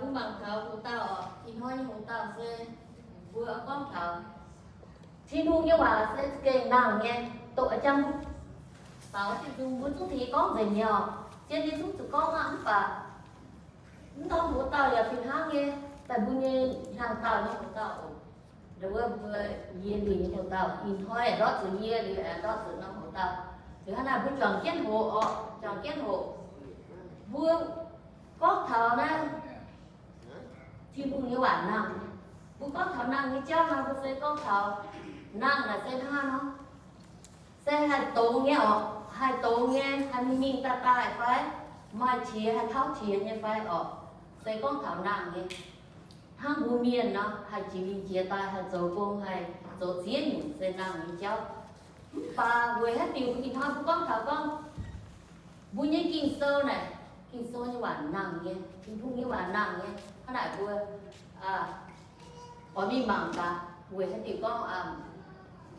Mbuo mangc taux hoc dauh oc, ih hnoi nyei hoc dauh se mbuo gorngv taux Tin-Hungh nyei waac se za'gengh nangh nyei, doqc a'jang baaux jienv nzung, mbuo zungv tengx gorngv nzengc nyei oc. Zien nyei zungv zuqc gorngv aqv, mv baac mv norm hoc dauh yaac fih hnangv nyei, daaih mbuo nyei hnyangx dauh nyei hoc dauh oc. Ndau wuov mbuo yie liuz nyei hoc dauh, ih hnoi aengx ndortv zuqc yie liuz, aengx ndortv zuqc norm hoc dauh. Liuz hnangv naaic mbuo juangc jienv hoqc oc, juangc jienv hoqc. Mbuo gorngv taux naaiv Tin-Hungh nyei waac nangh. Mbuo gorngv taux nangh nyei jauv nor, mbuo se gorngv taux nangh naaic se hnangv nor, se haih dongz nyei oc, haih dongz nyei, haih mingh mingh daaih daaih fai, maaih qiex haih tauv qiex nyei fai oc, se gorngv taux nangh nyei. Hnangv mbuo mienh nor, haih jiex mingh jiex daaih, haih zoux gong, haih zoux ziex nyungc se nangh nyei jauv. Mv baac weic haaix diuc ih hnoi mbuo gorngv taux gorngv mbuo nyei Ging-Sou naaic, Ging-Sou nyei waac nangh nyei, Tin-Hungh nyei waac nangh nyei. Hnangv naaic mbuo oix mingh mangc gaax, weic haaix diuc gorngv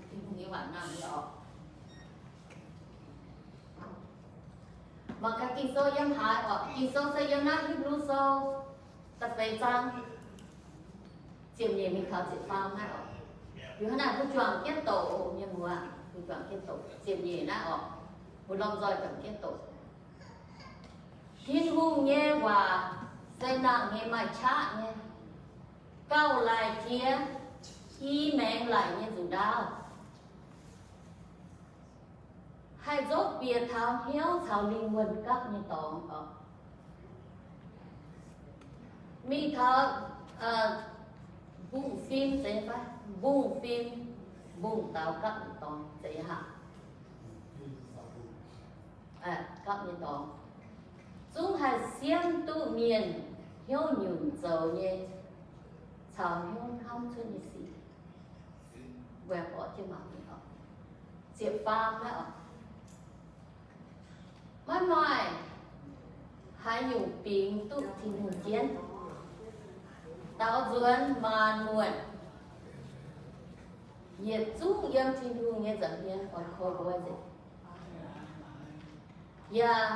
Tin-Hungh nyei waac nangh nyei oc. Mangc gaax Ging-Sou yiem haaix oc. Ging-Sou se yiem naaiv Hipv^lu Sou da'feix zaang ziepc nyeic mingh taux ziepc faam naaiv oc. Liuz hnangv naaic mbuo juangc jienv doqc, mienh muoz, mbuo juangc jienv doqc ziepc nyeic naaiv oc. Mbuo lomh nzoih juangc jienv doqc. Tin-Hungh nyei waac se nangh nyei, maaih qaqv nyei, gauh laic jiex i maengx laic nyei nzuqc ndaauv, haih nzopv bieqc taux hnyouv caux lingh wuonh gapv nyei dorngx oc. Mingh taux mbungv fim zeiz fai? Mbungv fim, mbungv daux gapv nyei dorngx zeiz haac? Gapv nyei dorngx zungv haih siemv duqv mienh hnyouv nyunc zoux nyei caux hnyouv hnamv cuotv nyei sic. Mbuo borqv jienv mangc nyei oc. Ziepc faam naaiv oc. Maiv maaih haaix nyungc bingx duqv Tin-Hungh jienv. Daaux nzuonx maanc muotc, yietc zungv yiem Tin-Hungh nyei nza'hmien oix koi mbuo nzengc. Yaac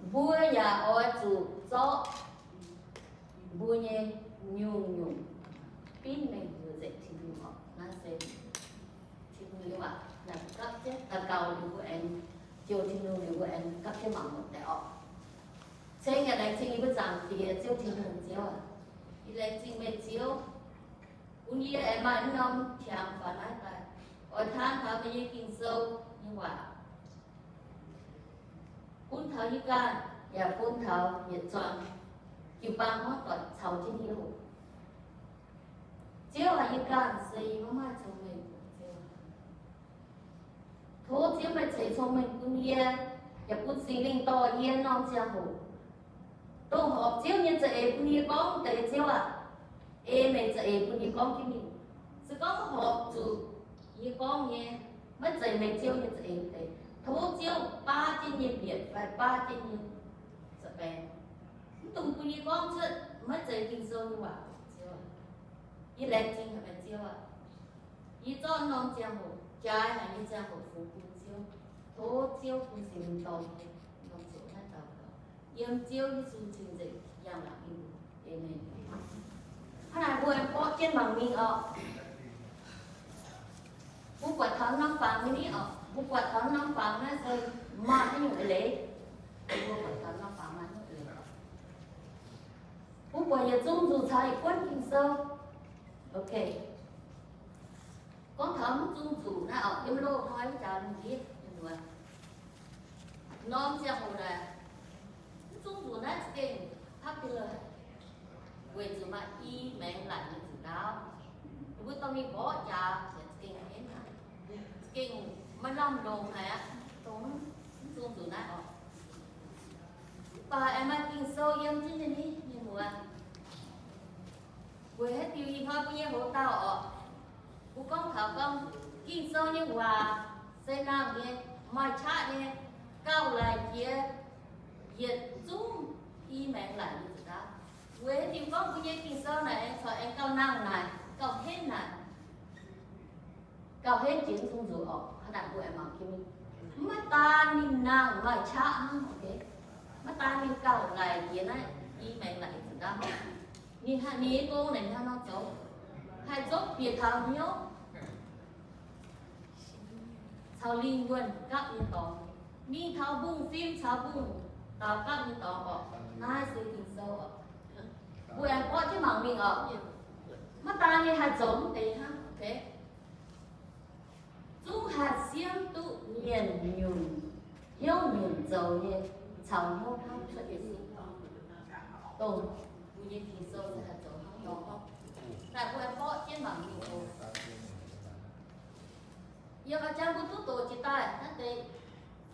mbuo yaac oix zuqc zorqv mbuo nyei nyungc-nyungc binv mengh mbuo nzengc Tin-Hungh oc. Naaiv se Tin-Hungh nyei waac naaic gapv jienv daux gaux liuz mbuo aengx, jouh Tin-Hungh liuz mbuo aengx gapv jienv mangc muotc daaih oc. Ceng yaac laengz zingh yie mbuo Zaangc Diex Ziouv Tin-Hungh Ziouv aac. Yie laengz zingh meih Ziouv bun yie aengx maaih mv norm qangx faaux naaiv daaih oix taan taux meih nyei Ging-Sou nyei waac, bun taux yie ganh yaac bun taux yietc zuangx jiu-baang hnangv doic caux jienv yie oc. Ziouv aac, yie ganh se yie maiv maaih cong-mengh. Tov Ziouv meih ceix cong-mengh bun yie, yaac bun Singx Lingh dorh yie norm ziangh hoc, dongh horpc Ziouv nyei za'eix bun yie gorngv deix, Ziouv aac. Ei meih za'eix bun yie gorngv jienv mingh. Se gorngv maiv horpc zuqc yie gorngv nyei, maiv zeiz meih Ziouv nyei za'eix deix, tov Ziouv baav jienv yie nyei mbietc fai baav jienv yie nyei za'baeng. Mv dungx bun yie gorngv cuotv maiv zeiz Ging-Sou nyei waac, Ziouv aac. Yie laengz zingh haic meih, Ziouv aac. Yie zorqv norm ziangh hoc, jaaix haic nyei ziangh hoc fungx bun Ziouv. Tov Ziouv bun Singx Lingh dorh yie norm ziouc naaiv daux gaux, yiem Ziouv Yesu cing-nzengc, yangh laangc nyei mbuox. Aamen. Hnangv naaic mbuo aengx borqv jienv mangc mingh oc. Mbuo buatc taux norm fangx nyei ni oc. Mbuo buatc taux norm fangx naaiv se maaih haaix nyungc eix leiz? Mbuo buatc taux norm fangx maaih haaix nyungc eix leiz? Mbuo buatc yietc zungv nzuqc caux yietc buonv Ging-Sou. Ok. Gorngv taux mv zungh nzuqc naaiv oc, yiem loz-hnoi wuov jaax lungh ndiev, norm ziangh hoc naaic, mv zungh nzuqc naaiv za'gengh popular, weic zuqc maaih i maengx laic nyei nzuqc ndaauv. Mbuo dorh mingh mborqv jaax yaac za'gengh henv haic, za'gengh maiv lamh longc haic aqv, dongh mv zungh nzuqc naaiv oc. Mv baac aengx maaih Ging-Sou yiem jienv nyei ni, mienh muoz. Weic haaix diuc ih hnoi mbuo nyei hoc dauh oc, mbuo gorngv taux gorngv Ging-Sou nyei waac se nangh nyei, maaih qaqv nyei, gauh laic jiex yietc zungv i maengx laic nyei nzuqc ndaauv. Weic haaix diuc gorngv mbuo nyei Ging-Sou naaic aengx corc aengx gauh nangh naaic, gauh henv naaic, gauh henv jiex mv zungh nzuqc oc. Hnangv naaic mbuo aengx mangc jienv mingh. Maiv daan mingh nangh maaih qaqv hnangv, maiv daan mingh gauh laic jiex naaiv, I maengx laaic nzunc ndaauv, ninh haih, ninh nyei gong naaic hnangv nor zoux, haih nzopv bieqc taux hnyouv caux lingh wuonh gapv nyei dorngx, mingh taux mbungv fim caux mbungv daux gapv nyei dorngx oc. Naaiv se Ging-Sou oc. Mbuo aengx borqv jienv mangc mingh oc. Maiv daan ninh haih zoux mv deix hnangv, zungv haih siemv duqv mienh nyunc, hnyouv nyunc zoux nyei, caux hnyouv hnamv cuotv nyei sic, dongh mbuo nyei Ging-Sou se haih zoux hnangv nor. Naaic mbuo aengx borqv jienv mangc mingh oc. Yiem a'jang mbuo duqv doqc jiex daaih naaiv deix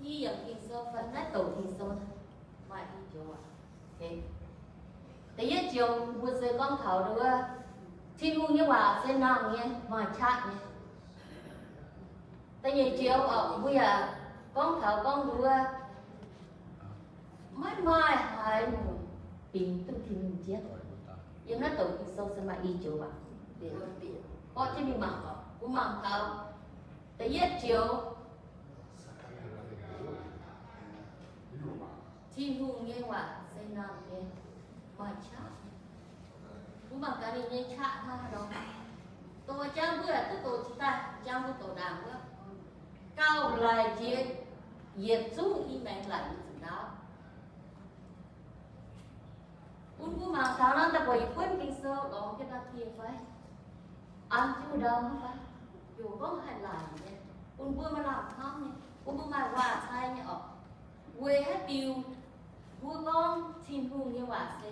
i yiemc Ging-Sou fai naaiv douc Ging-Sou maaih i joux waac. Da'yietv joux mbuo se gorngv taux wuov, Tin-Hungh nyei waac se nangh nyei, maaih qaqv nyei. Da'nyeic joux oc, mbuo yaac gorngv taux gorngv wuov, maiv maaih haaix nyungc bingx duqv Tin-Hungh jienv. Yiem naaiv douc Ging-Sou se maaih i joux waac. Borqv jienv mingh mangc oc. Mbuo mangc taux da'yietv joux, Tin-Hungh nyei waac se nangh nyei, maaih qaqv. Mbuo mangc gaax ninh nyei qaqv hnangv haaix nor. Dongh a'jang mbuo duqv doqc jiex daaih, a'jang mbuo doqc ndaangc wuov, gauh laic jiex yietc zungv i maengx laaic nyei zuqc ndaauv. Bun mbuo mangc taux naaiv daaih buatc yietc buonv Ging-Sou lorngx jienv daaih dieh fai, an jienv ndau hnangv fai, heuc gorngv haih laaic nyei, bun mbuo maaih lamh hnamv nyei, bun mbuo maaih waac-cai nyei oc. Weic haaix diuc mbuo gorngv Tin-Hungh nyei waac se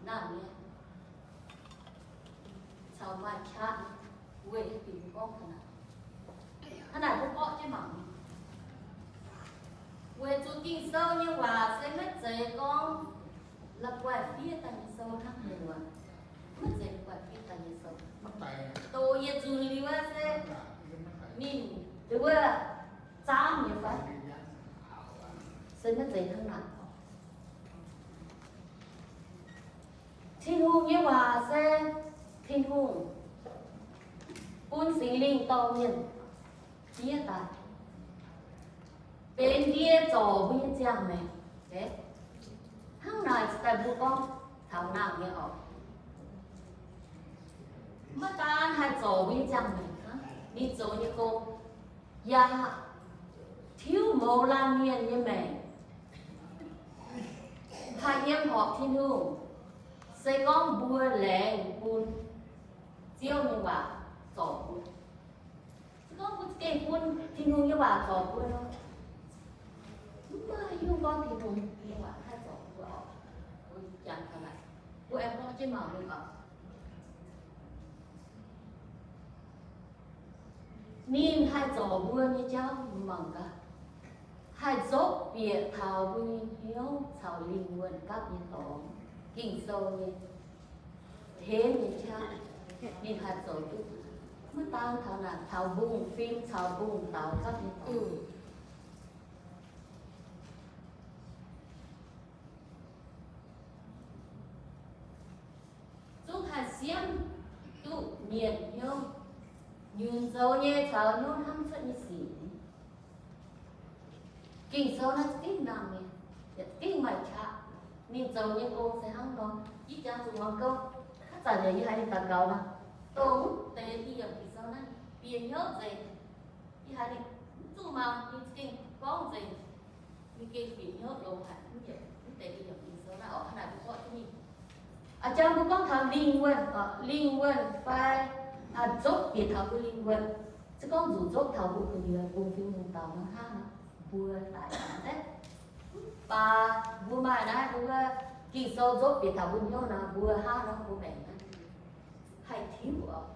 nangh nyei, caux maaih qaqv nyei, weic haaix diuc mbuo gorngv ga'naaiv? Hnangv naaic mbuo borqv jienv mangc. Weic zuqc Ging-Sou nyei waac se maiv zeiz gorngv la'guaih fiev daaih nyei sou hnangv nor. Maiv zeiz la'guaih fiev daaih nyei sou. Doqc yietc nzunc liuz se ninh wuov zaamv nyei fai? Se maiv zeiz hnangv naaic. Tin-Hungh nyei waac se Tin-Hungh bun Singx Lingh dorh mienh fiev daaih, benx ndie zorc mbuo nyei ziangh maengc. Hnangv naaic daaih mbuo gorngv taux nangh nyei oc. Maiv daan haih zorc mbuo nyei ziangh maengc hnangv, ninh zoux nyei gong yaac tiuv mouz laanh mienh nyei maengc, haih yiem horpc Tin-Hungh. Se gorngv mbuo laengz bun Ziouv nyei waac zorc mbuo, se gorngv mbuo za'gengh bun Tin-Hungh nyei waac zorc mbuo nor, mv maaih hiuv gorngv Tin-Hungh nyei waac haih zorc mbuo oc. Mbuo jangx taux naaic, mbuo aengx borqv jienv mangc mingh oc. Ninh haih zorc mbuo nyei jauv mangc gaax, haih nzopv bieqc taux mbuo nyei hnyouv caux lingh wuonh gapv nyei dorngx. Ging-Sou nyei henv nyei qaqv, ninh haih zoux duqv. Maiv daan taux naaic, taux mbungv fim caux mbungv daux gapv nyei dorngx. Zungv haih siemv duqv mienh hnyouv nyunc zoux nyei caux hnyouv hnamv cuotv nyei sic. Ging-Sou naaiv za'gengh nangh nyei, yaac za'gengh maaih qaqv. Ninh zoux nyei gong se hnangv nor. Yie jangx zuqc muangx gouv, haaix zanc yaac yie haiz ninh daux gaux nor, dongh mv deix i yiemc Ging-Sou naaiv bieqc hnyouv nzengc. Yie haiz ninh mv zuqc mangc, ninh za'gengh gorngv nzengc. Ninh gengh bieqc hnyouv longx haic, mv deix i yiemc Ging-Sou naaiv oc, hnangv naaic mbuo borqv jienv mingh. A'jang mbuo gorngv taux lingh wuonh, lingh wuonh fai nzopv bieqc taux mbuo lingh wuonh. Se gorngv nzuqc nzopv taux mbuo gu'nyuoz bun Tin-Hungh daux nor hnangv nor, mbuo daic nor. Mv baac mbuo maaih naaiv mbuo Ging-Sou nzopv bieqc taux mbuo hnyouv nor, mbuo hnangv nor mbuo maengc naaiv haih tiuv oc.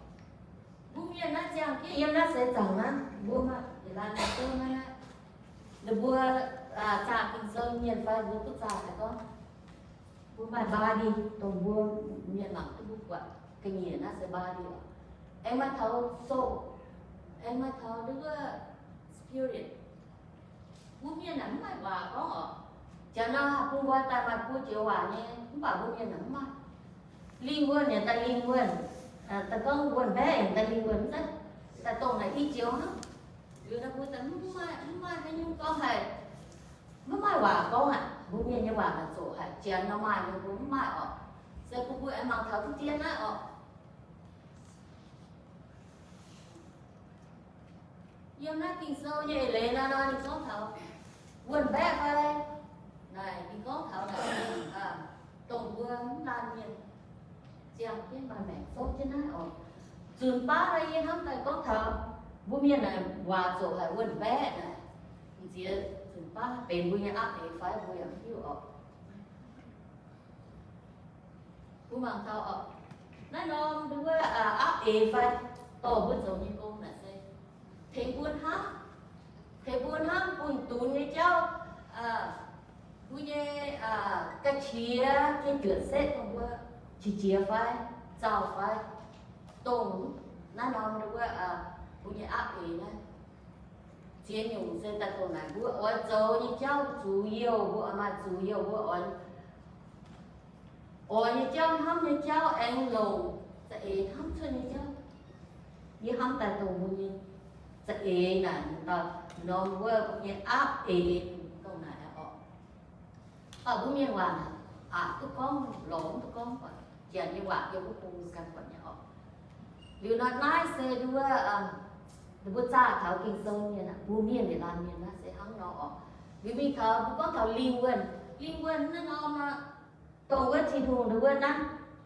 Mbuo mienh naaiv ziangh jienv yiem naaiv seix zaangc naaiv, mbuo maaih yietc laanh mienh duqv naaiv, naaiv, ninh mbuo zaah Ging-Sou mienh fai mbuo duqv zaah daaih gorngv, mbuo maaih body, dongh mbuo mienh mangc duqv mbuo buatc ga'nyiec naaiv se body oc. Aengx maaih taux soul, aengx maaih taux nduov spirit. Mbuo mienh naaic mv maaih waac gorngv oc. Janx nor bun mbuo daaih maaih buo joux waac nyei, mv baac mbuo mienh naaic mv maaih. Lingh wuonh yaac daaih lingh wuonh, daaih gorngv wuonh mbaeqv yaac daaih lingh wuonh, mv zeiz daaih dongh naaic i joux hnangv. Liuz naaiv mbuo daaih mv maaih, mv maaih haaix nyungc gorngv haic, mv maaih waac gorngv aqv. Mbuo mienh nyei waac naaic zoqc haic, janx nor maaih, mbuo mv maaih orqc. Se bun mbuo aengx mangc taux duqv dien naaiv orqc. Yiem naaiv Ging-Sou nyei eix leiz naaiv nor, ninh gorngv taux wuonh mbaeqv fai, naaic ninh gorngv taux naaic, dongh mbuo mv laanh mienh ziangh jienv maaih maengc zorqv jienv naaiv orqc. Nzunc baav naaiv yie hnamv daaih gorngv taux mbuo mienh naaic waac zoqc haic wuonh mbaeqv naaic, m'nziex nzunc baav benx mbuo nyei apv eix fai mbuo yaac mv hiuv orqc. Mbuo mangc taux orqc, naaiv norm nduov apv eix fai dorh mbuo zoux nyei gong naaic se tengx mbuo hnamv, tengx mbuo hnamv bun dunx nyei jauv, mbuo nyei ga'qiex nyei juoqc setv dongh mbuo qiex jiez fai zaux fai dongh naaiv norm nduov mbuo nyei apv eix naaiv. Ziex nyungc se daaih dongh naaic mbuo oix zoux nyei jauv zuqc youh, mbuo oix maaih zuqc youh, mbuo oix oix nyei jauv, hnamv nyei jauv aengx longc za'eix hnamv cuotv nyei jauv. Yie hnamv daaih dongh mbuo nyei za'eix naaic, daaih norm wuov mbuo nyei apv eix dongh naaic orqc. Mv baac mbuo mienh waac naaic aqc duqv gorngv, lorz mv duqv gorngv, janx nyei waac yiem wuov bung ganh buatc nyei orqc. Liuz nor naaiv se nduov, ninh mbuo zaah taux Ging-Sou mienh, mbuo mienh yietc laanh mienh naaiv se hnangv nor orqc. Liuz mingh taux mbuo gorngv taux lingh wuonh, lingh wuonh naaiv norm aqv, dongh wuov Tin-Hungh nduov wuov naaiv,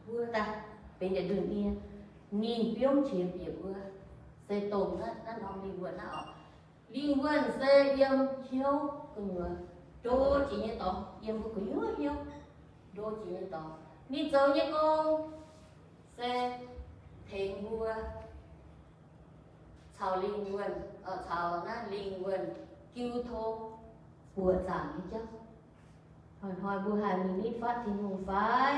mbuo daaih benx yietc ndun-nie, ninh biomv qiex bieqc mbuo, se dongh naaiv norm lingh wuonh naaiv orqc. Lingh wuonh se yiem hnyouv gu'nyuoz ndo jiex nyei dorngx, yiem mbuo gu'nyuoz hnyouv ndo jiex nyei dorngx. Ninh zoux nyei gong se tengx mbuo caux lingh wuonh, caux naaiv lingh wuonh jiu tong buoqc zaangc nyei jauv. Hnoi-hnoi mbuo haih mingh nitv fatv Tin-Hungh fai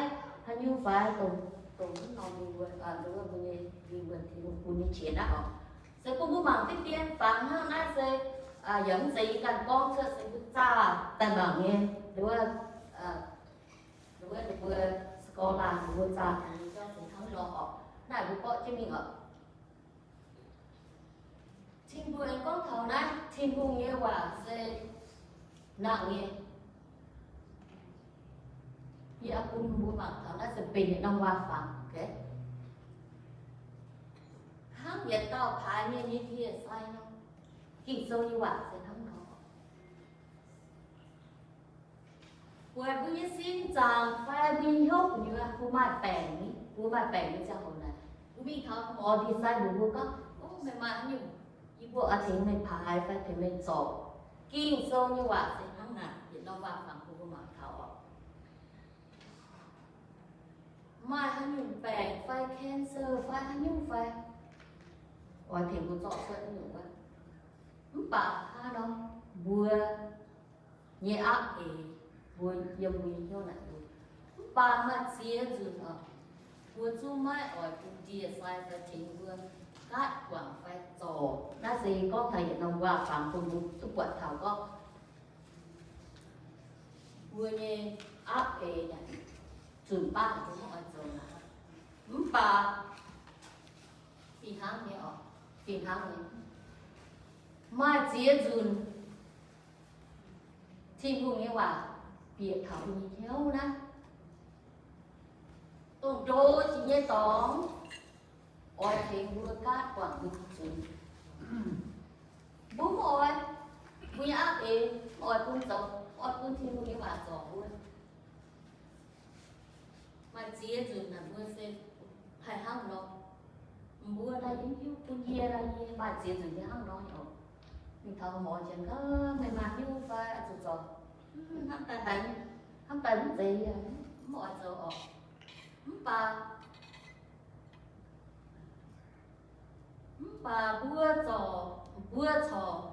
haaix nyungc fai dongh, dongh norm lingh wuonh, nduov mbuo nyei lingh wuonh Tin-Hungh bun nyei qiex naaiv orqc. Se bun mbuo mangc diqv dien fangx hnangv naaiv se yaac mv zeiz yie ganh gorngv cuotv, se mbuo zaah daaih mangc nyei, nduov, nduov ninh mbuo scholar ninh mbuo zaah taux nyei jauv se hnangv nor orqc. Naaiv mbuo borqv jienv mingh orqc. Tin-Hungh aengx gorngv taux naaiv, Tin-Hungh nyei waac se nangh nyei. Yie bun mbuo mangc taux naaiv se benx yietc norm waac-fangx, hnangv yietc dauh paaix mienh nyei ndie-sai nor. Ging-Sou nyei waac se hnangv nor. Buatc mbuo nyei sin zaangc fai mbuo nyei hnyouv gu'nyuoz, mbuo maaih baengc ni, mbuo maaih baengc nyei ziangh hoc naaic, mbuo mingh taux mborqv ndie-sai mbuox mbuo gorngv, Ov, meih maaih haaix nyungc, yie mbuo oix tengx meih paaix fai tengx meih zorc. Ging-Sou nyei waac se hnangv naaic, yietc norm waac-fangx bun mbuo mangc taux orqc. Maaih haaix nyungc baengc fai cancer fai haaix nyungc fai, oix tengx mbuo zorqv cuotv nyungc wuov. Mv baac hnangv nor, mbuo nyei apv eix, mbuo yiem mbuo nyei hnyouv naaic mbuo. Mv baac maaih ziex nzunc oc, mbuo zungv maiv oix bun ndie-sai fai tengx mbuo gaatv guangc fai zorc. Naaiv se gorngv taux yietc norm waac-fangx bun mbuo duqv buatc taux gorngv mbuo nyei apv eix naaic, zunc baav mbuo maiv oix zoux naaic. Mv baac fih hnangv nyei oc, fih hnangv nyei, maaih ziex nzunc Tin-Hungh nyei waac bieqc taux mbuo nyei hnyouv naaiv, dongh ndo jiex nyei dorngx, oix tengx mbuo gaatv guangc mbuo nyei zuiz. Mbuo mv oix, mbuo nyei apv eix mv oix bun zoux, oix bun Tin-Hungh nyei waac zorc mbuo. Maaih ziex nzunc naaic mbuo se haih hnangv nor. Mbuo naaiv yie hiuv bun yie naaiv, yie maaih ziex nzunc yie hnangv nor nyei oc. Mingh taux mor jiex, Meih maaih hiuv fai oix zuqc zorc? Hnamv daaih haiz, hnamv daaih mv zeiz yie, mv oix zoux oc. Mv baac Mv baac mbuo zorc, mbuo corc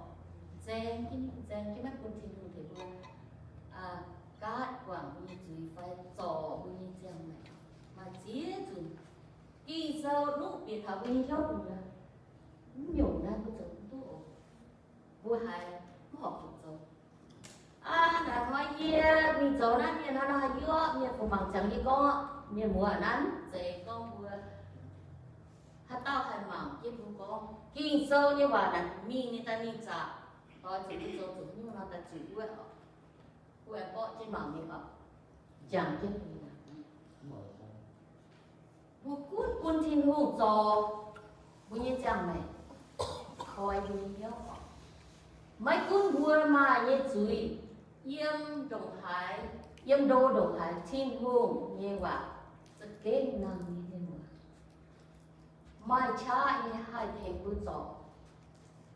nzaeng jienv, nzaeng jienv maiv bun Tin-Hungh tengx mbuo gaatv guangc mbuo nyei zuiz fai zorc mbuo nyei ziangh maengc. Maaih ziex nzunc Ging-Sou nuqv bieqc taux mbuo nyei hnyouv nyei, mv nyungc naaiv mbuo zoux mv duqv oc. Mbuo haiz mv horpc zuqc zoux. Aa, naaic hnoi yie mingh zoux naaiv, mienh hnangv nor haaix nyungc, mienh fungc mangc ziangx yie gorngv, mienh muoz naaiv mv zeiz gorngv mbuo haaix dauh haih mangc jienv mbuo gorngv Ging-Sou nyei waac naaic mingh ninh daaih mingh zaqc, doix zuqc mbuo zoux zuqc nyungc nor daaih zuqc wuov oc. Mbuo aengx borqv jienv mangc mingh oc. Njang jienv mbuo gunv bun Tin-Hungh zorc mbuo nyei ziangh maengc, koi mbuo nyei hnyouv oc. Maiv gunv mbuo maaih nyei zuiz yiem ndongc haaix, yiem ndo ndongc haaix, Tin-Hungh nyei waac za'gengh nangh nyei mienh muoz. Maaih qaqv nyei haih tengx mbuo zorc.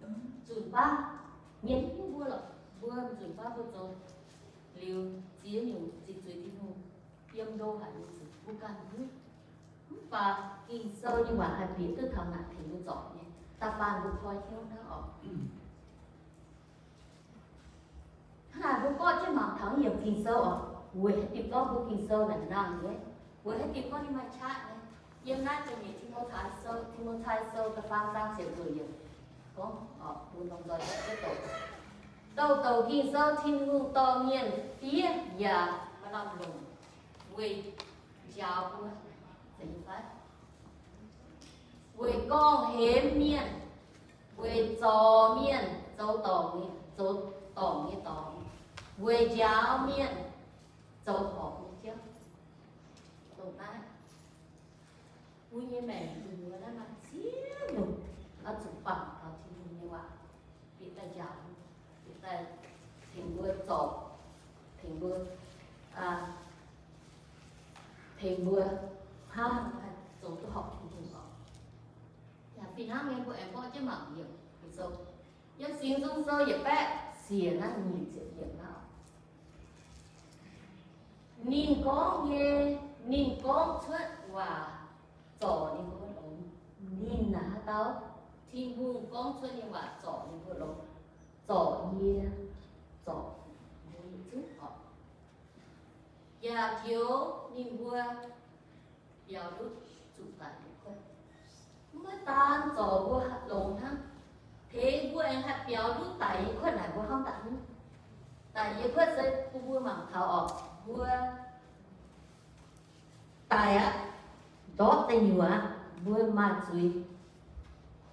Nzunc baav mienh mv bun mbuo lorqc, mbuo nzunc baav mbuo zoux liuz ziex nyungc ziex zuiz Tin-Hungh yiem ndo haic nyei zuiz mbuo ganh hiuv. Mv baac Ging-Sou nyei waac haih bieqc duqv taux naaic tengx mbuo zorc nyei, da'faanh mbuo koi hnyouv hnangv oc. Hnangv naaic mbuo borqv jienv mangc taux yiemc Ging-Sou oc, weic haaix diuc gorngv mbuo Ging-Sou naaic nangh nyei, weic haaix diuc gorngv ninh maaih qaqv nyei. Yiem naaiv da'nyeic Ti^mo^tai Sou, Ti^mo^tai Sou da'faam zaang ziepc luoqc yiemc gorngv, mbuo lomh nzoih duqv douc, douc douc Ging-Sou Tin-Hungh dorh mienh fiev yaac maaih lamh longc weic njaaux mbuo, weic gorngv-hemx mienh, weic zorc mienh zoux dorngc, zoux dorngc nyei dorngx, weic njaaux mienh zoux horpc nyei jauv. Dongh naaiv mbuo nyei maengc nduov naaiv maaih ziex nyungc oix zuqc bangc taux Tin-Hungh nyei waac, bieqc daaih njaaux, bieqc daaih tengx mbuo zorc, tengx mbuo, tengx mbuo hnangv haih zoux duqv horpc Tin-Hungh oc. Yaac fih hnangv nyei, mbuo aengx borqv jienv mangc yiemc Ging-Sou. Yiem Singx Nzung Sou yietc baeqv siec naaiv nyic ziepc yiemc naaiv, ninh gorngv nyei, ninh gorngv cuotv waac zorc ninh mbuo longx. Ninh naaic haaix dauh? Tin-Hungh gorngv cuotv nyei waac zorc ninh mbuo longx, zorc yie, zorc mbuo yietc zungv oc. Yaac tioux ninh mbuo biaux ndutv zuqc daic nyei kuotv. Maiv daan zorc mbuo longx hnangv, tengx mbuo aengx haih biaux ndutv daic nyei kuotv naaic mbuo hnamv daaih nyei. Daic nyei kuotv se bun mbuo mangc taux oc, mbuo daic aqv, ndortv deic nyuoqc aqv, mbuo maaih zuiz,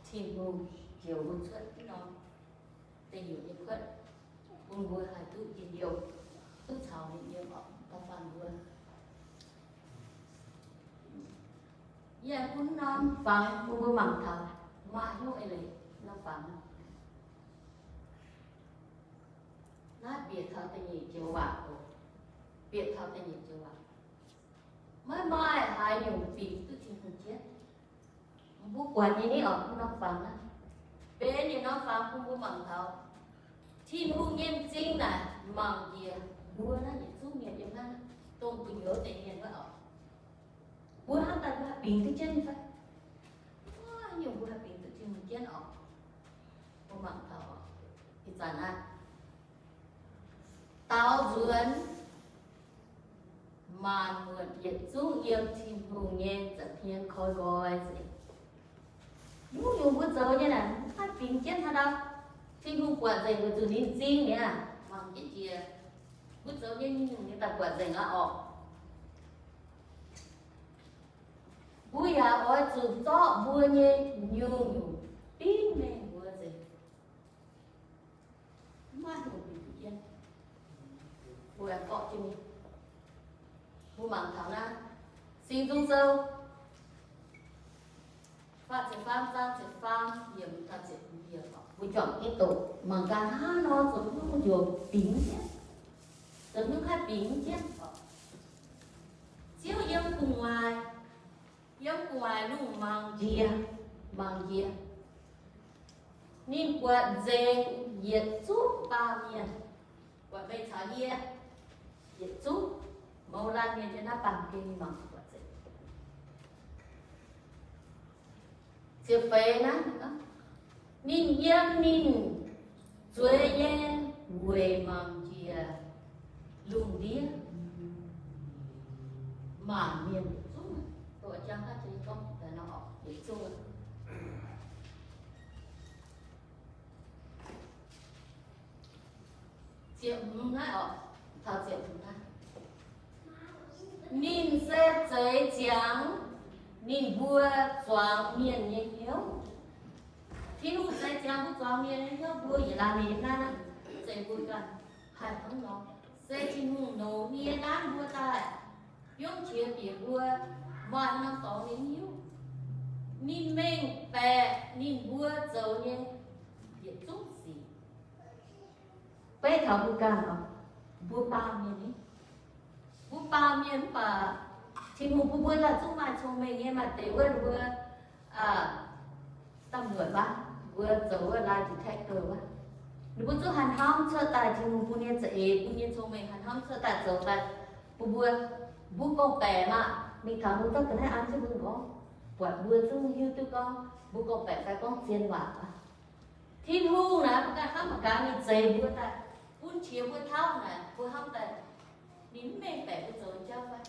Tin-Hungh njoux mbuo cuotv norm deic nyuoqc nyei kuotv, bun mbuo haih duqv njien-youh, duqv caux ninh yiem oc, da'faanh mbuo. Yie bun norm fangx bun mbuo mangc taux maaih hnyouv eix leiz norm fangx. Naaiv bieqc taux da'nyeic joux waac oc. Bieqc taux da'nyeic joux waac. Maiv maaih haaix nyungc bingx duqv Tin-Hungh jienv. Mbuo buatc nyei ni oc, norm fangx naaiv. Benx yietc norm fangx bun mbuo mangc taux Tin-Hungh nyei m'zing naaic mangc njiec mbuo naaiv yietc zungv mienh yiem naaiv, dongh gu'nyuoz deix mienh wuov oc. Mbuo hnangv daaih mbuo haih bingx duqv jienv nyei fai? Maiv nyungc mbuo haih bingx duqv Tin-Hungh jienv oc. Mbuo mangc taux oc, ih zanc naaiv daaux nzuonx maanc muotc yietc zungv yiem Tin-Hungh nyei nza'hmien koi nqoi nzengc. Nyungc-nyungc mbuo zoux nyei naaic maiv haih bingx jienv haaix dauh. Tin-Hungh buatc nzengc weic zuqc ninh m'zing mi'aqv, mangc jienv njiec. Mbuo zoux nyei nyungc-nyungc ninh daaih buatc nzengc aqv orqc. Mbuo yaac oix zuqc zorqv mbuo nyei nyungc-nyungc dimv mengh mbuo nzengc. Maiv hungh bingx jienv. Mbuo aengx borqv jienv mingh. Mbuo mangc taux naaiv Singx Nzung Sou faah ziepc faam zaang ziepc faam yiemc taux ziepc hmz yiemc, mbuo juangc jienv doqc mangc gaax hnangv nor zoux hnyouv njoux bingx jienv, zoux hnyouv haih bingx jienv. Ziouv yiem gu'nguaaic, yiem gu'nguaaic lungh mangc njiec, mangc njiec. Ninh buatc nzengc yietc zungv baamh mienh, buatc meih caux yie, yietc zungv mouz laanh mienh yiem naaiv baamh gen ninh mangc buatc nzengc. Ziepc feix naaiv, ninh yiem ninh zueiz nyei weic mangc njiec lungh ndiev maanc mienh yietc zungv. Doqc jang naaiv gorngv daaih nor, yietc zungv. Ziepc hmz naaiv oc, taux ziepc hmz naaiv. Ninh se zeix ziangx ninh mbuo zuangx mienh nyei hnyouv. Tin-Hungh zeix ziangx mbuo zuangx mienh nyei hnyouv, mbuo yietc laanh mienh naaiv, zeix mbuo ganh haih hnangv nor. se Tin-Hungh longc ninh nyei naamv mbuo daaih biomv qiex bieqc mbuo, maaih norm dorngx ninh hiuv. Ninh mengh baeqc ninh mbuo zoux nyei yietc zungv sic. Beiv taux mbuo ganh oc, mbuo baamh mienh ni, mbuo baamh mienh mv baac Tin-Hungh bun mbuo daaih zungv maaih cong-mengh nyei. Maaih deix wuov ninh mbuo, aa, ตำรวจ wuov, mbuo zoux wuov lie detector wuov, ninh mbuo zungv haih hnamv cuotv daaih Tin-Hungh bun nyei za'eix, bun nyei cong-mengh haih hnamv cuotv daaih zoux daaih bun mbuo. Mbuo gorngv-baeqc maah, mingh taux mbuo zorqv ga'naaiv an jienv mbuo gorngv, buatc mbuo zungv hiuv duqv gorngv mbuo gorngv-baeqc fai gorngv zien waac aqv. Tin-Hungh naaic mbuo ganh hnamv mangc gaax, ninh zeix mbuo daaih, bun qiex mbuo tauv naaic, mbuo hnamv daaih ninh mv mengh baeqc mbuo zoux jauv fai?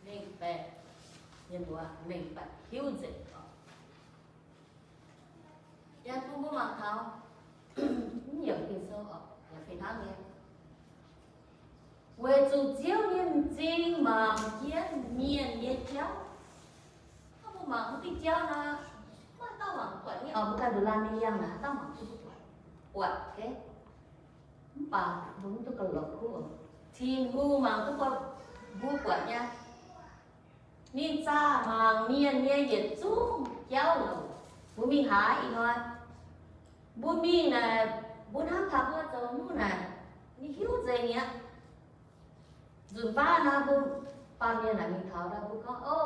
Mengh baeqc, mienh muoz, mengh baeqc hiuv nzengc oc. Yaac bun mbuo mangc taux mv nyungc Ging-Sou oc, yaac fih hnangv nyei. Weic zuqc Ziouv nyei m'zing mangc jienv mienh nyei jauv. Hnangv mbuo mangc wuov diuh jauv nor, maiv dauh mangc buatc nyei oc. Mbuo ganh nduqc laanh nyei yangh naaic, haaix dauh mangc duqv buatc, buatc, okay? Mv baac mbuo mv duqv ga'lorqc kuv oc. Tin-Hungh mangc duqv buatc, mbuo buatc nyei. Ninh zaah mangc mienh nyei yietc zungv jauv louc. Mbuo mingh haaix ih hnoi, mbuo mingh naaic, mbuo hnamv taux mbuo zoux nyungc naaic, ninh hiuv nzengc mi'aqv. Nzunc baav nor mbuo baamh mienh naaic mingh taux nor mbuo gorngv, o,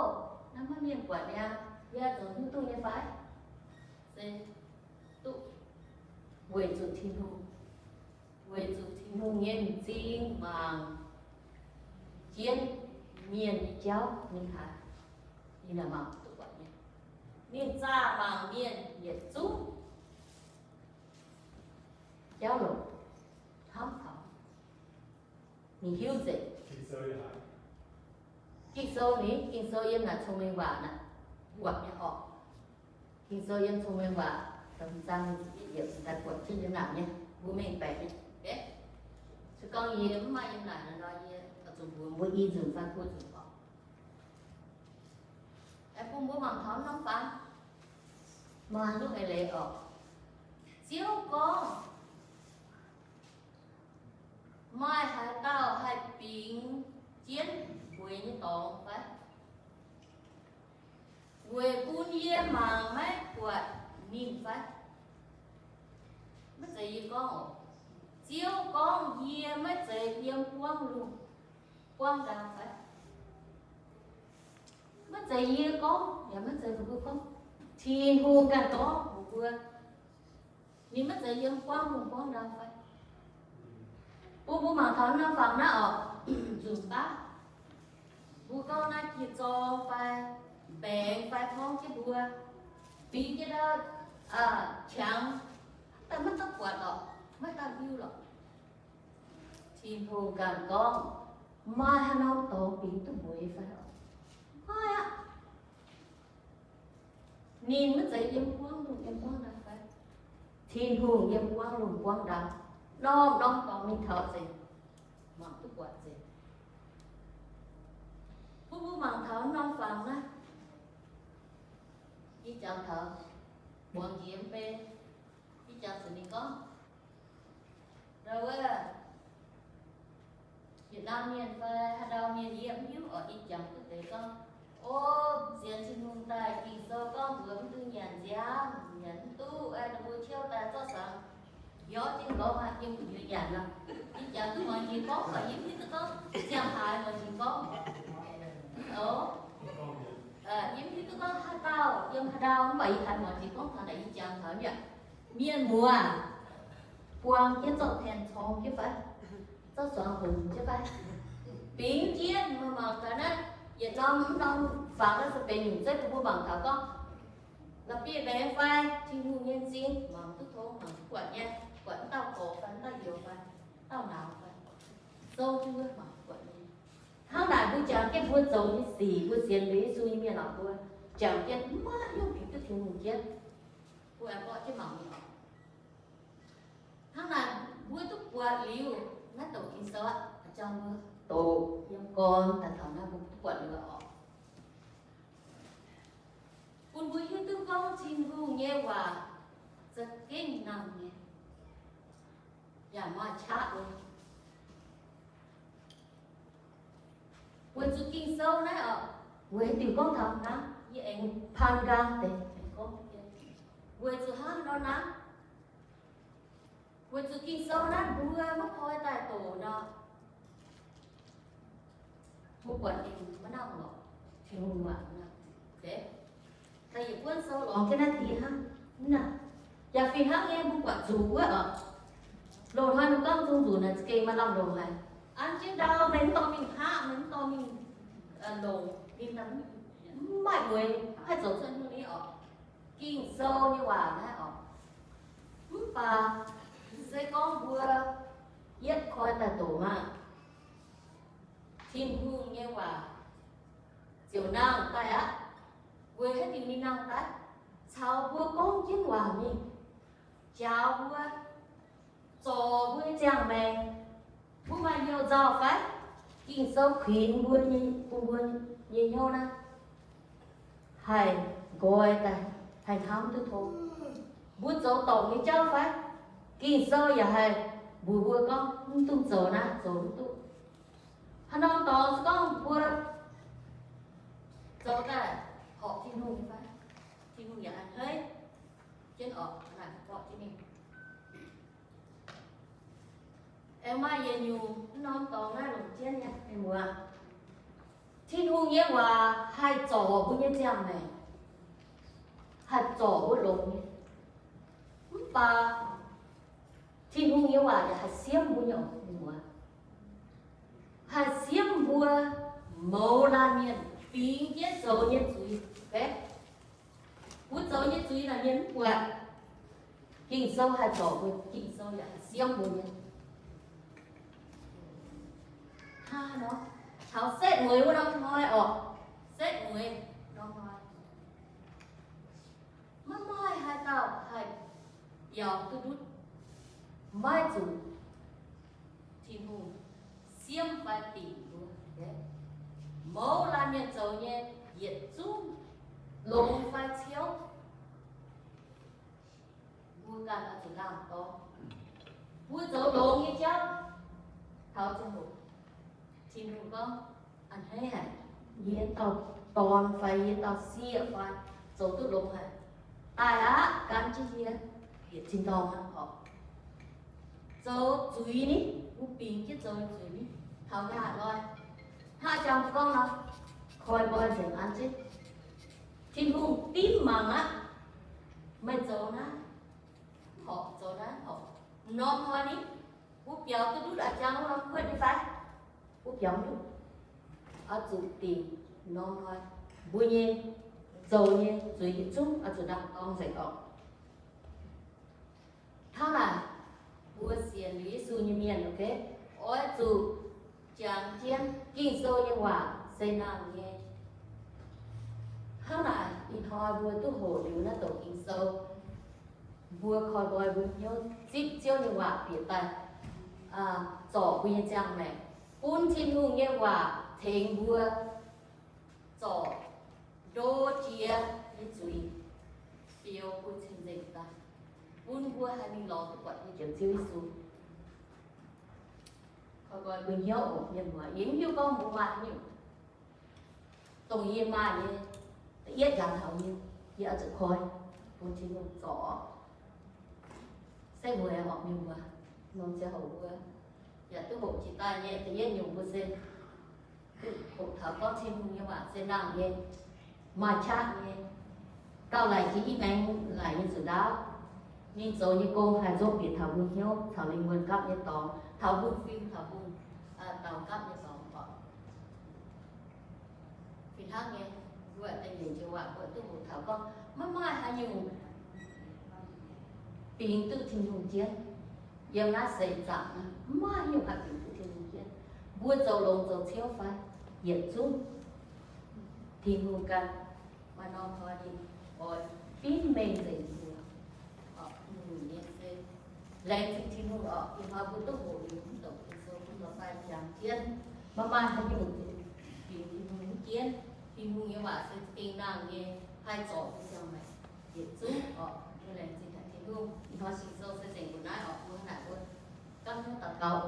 naaiv maiv mienh buatc nyei, yie zoux nyungc duqv nyei fai? Se duqv, weic zuqc Tin-Hungh, weic zuqc Tin-Hungh nyei m'zing mangc jienv mienh nyei jauv ninh haiz, ninh naaic mangc duqv buatc nyei. Ninh zaah mangc mienh yietc zungv jauv louc, hnamv taux, ninh hiuv nzengc. Ging-Sou ni, Ging-Sou yiem naaic cong-mengh waac naaic, buatc nyei oc. Ging-Sou yiem cong-mengh waac, da'hmz zaang ziepc yietv yiemc daaih buatc jienv yiem naaic nyei, mbuo mengh baeqc nyei. Se gorngv yie mv maaih yiem naaic nor, yie oix zuqc mbuox mbuo i nzunc fai buo nzunc oc. Aengx bun mbuo mangc taux norm fangx, maaih haaix nyungc eix leiz oc. Ziouv gorngv, maaih haaix dauh haih bingx jienv bueix nyei dorngx fai? Weic bun yie mangc maiv buatc ninh fai? Maiv zeiz yie gorngv oc. Ziouv gorngv, yie maiv zeiz yiem buangv lungh buangv ndau fai? Maiv zeiz yie gorngv, yaac maiv zeiz mbuo gorngv. Tin-Hungh ganh gorngv mbuox mbuo, ninh maiv zeiz yiem buangv lungh buangv ndau fai? Bun mbuo mangc taux norm fangx naaiv oc, nzunc baav mbuo gorngv naaiv jiex zorng fai baengx fai torngv jienv mbuo, bingx jienv ndau, aa, qangx, daaih maiv dauh buatc lorqc, maiv dauh hiuv lorqc. Tin-Hungh ganh gorngv, maaih haaix norm dorngx bingx duqv mbueix fai oc? Maiv aqv. Ninh maiv zeiz yiem buangv lungh yiem buangv ndau fai? Tin-Hungh yiem buangv lungh buangv ndau. Norm-norm dorngx ninh taux nzengc, mangc duqv buatc nzengc. Bun mbuo mangc taux norm fangx naaiv, ih jangx taux muangx njiec mv bei, ih jangx zuqc ninh gorngv, ndau wuov, Yietc laanh mienh fai haaix ndau mienh yie mv hiuv oc. Ih jangx duqv deix gorngv, o, sienx Tin-Hungh daaih Ging-Sou gorngv mbuox mv duqv nyanc nziaamv, nyanc mv duqv, ninh mbuo ciouv daaih zorqv suangx mbiauz jienv nqorngv aqv, yiem gu'nyuoz nyanc nor. Ih jangx duqv muangx jiex gorngv, mv baac yie mv hiuv duqv gorngv ziangh haaix muangx jiex gorngv. O, yie mv hiuv duqv gorngv haaix dauh yiem haaix ndau, mv baac yie haiz muangx jiex gorngv taux naaic ih jangx taux mi'aqv. Mienh muoz buang jienv zorqv tien corng jienv fai, zorqv suangx hongx jienv fai, bingx jienv. Meih mangc gaax naaiv, yietc norm mv norm fangx naaiv se benx nyungc zeiv bun mbuo mangc taux gorngv la'bieiv-mbaengx fai Tin-Hungh nyei m'zing mangc duqv tong, mangc duqv buatc nyei, buatc wuov dauh gorx fai wuov dauh youz fai, dauh nauz fai, sou jienv wuov mangc duqv buatc nyei. Hnangv naaic mbuo jangx jienv mbuo zoux nyei sic, mbuo sienx liuz Yesu nyei mienh oc, mbuo jangx jienv maiv maaih haaix nyungc bingx duqv Tin-Hungh jienv. Mbuo aengx borqv jienv mangc nyei oc. Hnangv naaic mbuo duqv buatc liuz naaiv douc Ging-Sou aqv, jangx mbuo doqc yiem gorn daaih taux naaiv mbuo duqv buatc liuz oc. Bun mbuo hiuv duqv gorngv Tin-Hungh nyei waac za'gengh nangh nyei, yaac maaih qaqv nyei. Weic zuqc Ging-Sou naaiv oc, weic haaix diuc gorngv taux hnangv, yie aengx paan nqaang deix aengx gorngv. Weic zuqc hnangv nor naaiv, weic zuqc Ging-Sou naaiv mbuo maiv koi daaih doqc nor, mbuo buatc ninh maiv nangh lorqc, Tin-Hungh waac maiv nangh. Daaih yietc buonv sou lorngx jienv naaiv diex hnangv. Yaac fih hnangv nyei, mbuo buatc nzuqc wuov oc, loz-hnoi ninh gorngv zungh nzuqc naaic za'gengh maaih lamh longc haic. An jienv ndau meih mv dorh mingh hngaqv, meih mv dorh mingh longc, ninh mv maaih mueiz haih zoux cuotv nyungc ni oc. Ging-Sou nyei waac naaiv oc. Mv baac se gorngv mbuo yietv koi daaih doqc maah, Tin-Hungh nyei waac ziouc nangh daaih aqv. Weic haaix diuc ninh nangh daaih? Caux mbuo gorngv jienv waac mingh, njaaux mbuo, zorc mbuo nyei ziangh maengc. Mbuo maaih youh nzauh fai? Ging-Sou kuinx mbuo nyei, bun mbuo nyei hnyouv naaiv haih nqoi daaih, haih hnamv duqv tong. Mbuo zoux dorngc nyei jauv fai? Ging-Sou yaac haih mbuox mbuo gorngv, mv dungx zoux naaiv, zoux mv duqv. Haaix norm dorngx se gorngv mbuo zoux daaih horpc Tin-Hungh nyei fai? Tin-Hungh yaac a'hneiv jienv oc, naaic horpc jienv mingh. Aengx maaih yietc nyungc norm dorngx naaiv longc jienv nyei, mienh muoz. Tin-Hungh nyei waac haih zorc mbuo nyei ziangh maengc, haih zorc mbuo longx nyei. Mv baac Tin-Hungh nyei waac yaac haih siemv mbuo nyei, mienh muoz. Haih siemv mbuo mouz laanh mienh bingx jienv zoux nyei zuiz. Mbuo zoux nyei zuiz naaic mienh mv buatc. Ging-Sou haih zorc mbuo, Ging-Sou yaac haih siemv mbuo nyei. Hnangv nor, taux setv mueiz wuov norm hnoi orqc, setv mueiz norm hnoi, maiv maaih haaix dauh haih biaux duqv ndutv, maiv zuqc Tin-Hungh siemv fai dingc mbuo. Mouz laanh mienh zoux nyei yietc zungv, longx fai ciouv, mbuo ganh oix zuqc lamh dorngx. Mbuo zoux longx nyei jauv, taux ziangh hoc Tin-Hungh gorngv, a'hneiv haic, yie dauh dorn fai yie dauh sieqv fai zoux duqv longx haic, daaih aqv, gan jienv yie bieqc tin-dorngh aqv orqc. Zoux zuiz ni, mbuo bingx jienv zoux zuiz ni, taux haaix loi, hnangv jangx mbuo gorngv nor, koi nqoi nzengc an jienv. Tin-Hungh dimv mangc aqv. Meih zoux naaiv horpc, zoux naaiv horpc. Norm hnoi ni, mbuo biaux duqv ndutv a'jang wuov norm kuotv nyei fai? Mbuo biaux mv duqv. Oix zuqc dingc norm hnoi. Mbuo nyei zoux nyei zuiz yietc zungv oix zuqc lamh dorngx nzengc orqc. Hnangv naaic, mbuo sienx liuz Yesu nyei mienh, oix zuqc jangx jienv Ging-Sou nyei waac se nangh nyei. Hnangv naaic, ih hnoi mbuo duqv hoqc liuz naaiv douc Ging-Sou, mbuo koi nqoi mbuo hnyouv zipv Ziouv nyei waac bieqc daaih zorc mbuo nyei ziangh maengc, bun Tin-Hungh nyei waac tengx mbuo zorc ndo jiex nyei zuiz, fiou mbuo cing-nzengc daaih, bun mbuo haih mingh lorz duqv buatc nyei Njoux Ziouv Yesu. Koi nqoi mbuo hnyouv oc, mienh muoz. Yie mv hiuv gorngv mbuo maaih haaix nyungc, dongh yie maaih nyei, da'yietv njaaux taux yie, yie oix zuqc koi bun Tin-Hungh zorc. Se mueiz oc, mienh muoz, norm ziangh hoc mbuo yaac duqv hoqc jiex daaih nyei. Da'yietv nyungc mbuo se duqv hoqc taux gorngv Tin-Hungh nyei waac se nangh nyei, maaih qaqv nyei, gauh laic jiex i maengx laic nyei zuqc ndaauv. Ninh zoux nyei gong haih nzopv bieqc taux mbuo hnyouv, taux lingh wuonh gapv nyei dorngx, taux mbuo fim, taux mbuo daaux gapv nyei dorngx oc. Fih hnangv nyei, mbuo da'nyeic joux waac mbuo duqv hoqc taux gorngv maiv maaih haaix nyungc bingx duqv Tin-Hungh jienv. Yiem naaiv seix zaangc maiv maaih haaix nyungc haih bingx duqv Tin-Hungh jienv. Mbuo zoux longx zoux ciouv fai, yietc zungv Tin-Hungh ganh maaih norm hnoi ninh oix binv mengh nzengc mbuo. Orqc, Tin-Hungh nyei se laengz zingh Tin-Hungh orqc. Ih hnoi mbuo duqv hoqc liuz mv douc Ging-Sou, mbuo lorz daaih jangx jienv, maiv maaih haaix nyungc bingx Tin-Hungh mv jienv. Tin-Hungh nyei waac se za'gengh nangh nyei, haih zorc mbuo ziangh maengc yietc zungv orqc. Mbuo laengz zingh haic Tin-Hungh. Ih hnoi Ging-Sou se nzengc mbuo naaiv orqc. Mbuo hnangv naaic mbuo gapv hnyouv daux gaux.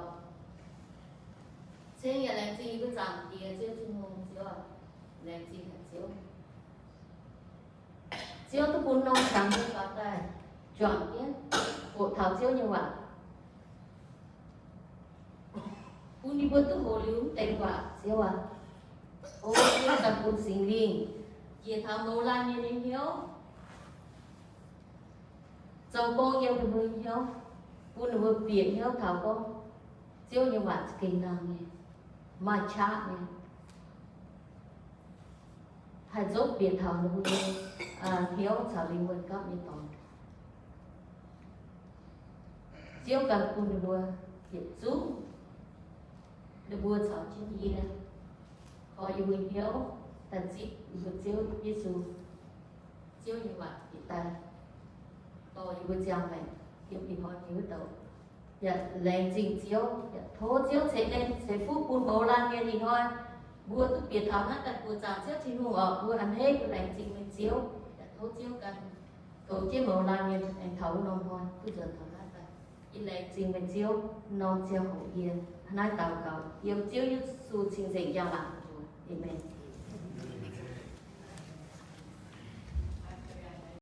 Ceng yaac laengz zingh yie mbuo Zaangc Diex Ziouv Tin-Hungh. Laengz zingh haic Ziouv. Ziouv duqv bun norm qangx nyei faaux daaih juangc jienv hoqc taux Ziouv nyei waac, bun ninh mbuo duqv hoqc liuz mv deix waac, Ziouv aac. O Ziouv, ganh bun Singx Lingh njiec taux mouz laanh mienh nyei hnyouv, zoux gong yiem ninh mbuo nyei hnyouv, bun ninh mbuo bieqc hnyouv taux gorngv Ziouv nyei waac za'gengh nangh nyei, maaih qaqv nyei, haih nzopv bieqc taux ninh mbuo nyei hnyouv caux lingh wuonh gapv nyei dorngx. Ziouv ganh bun ninh mbuo yietc zungv ninh mbuo caux jienv yie, koi yie mbuo hnyouv daaih zipv yie mbuo Ziouv Yesu, Ziouv nyei waac bieqc daaih dorh yie mbuo ziangh maengc yiem ih hnoi nyei wuov douc. Yaac laengz zingh Ziouv, yaac tov Ziouv ceix en ceix fuqv bun mouz laanh mienh ih hnoi mbuo duqv bieqc taux naaiv daaih buoqc zaangc Ziouv Tin-Hungh oc. Mbuo a'hneiv mbuo laengz zingh meih Ziouv, yaac tov Ziouv ganh goux jienv mouz laanh mienh aengx taux wuov norm hnoi duqv nzuonx taux naaiv daaih. Yie laengz zingh meih Ziouv norm ziangh hoc yie hnangv naaiv daux gaux yiem Ziouv Yesu cing-nzengc njang-laangc mbuox. Aamen.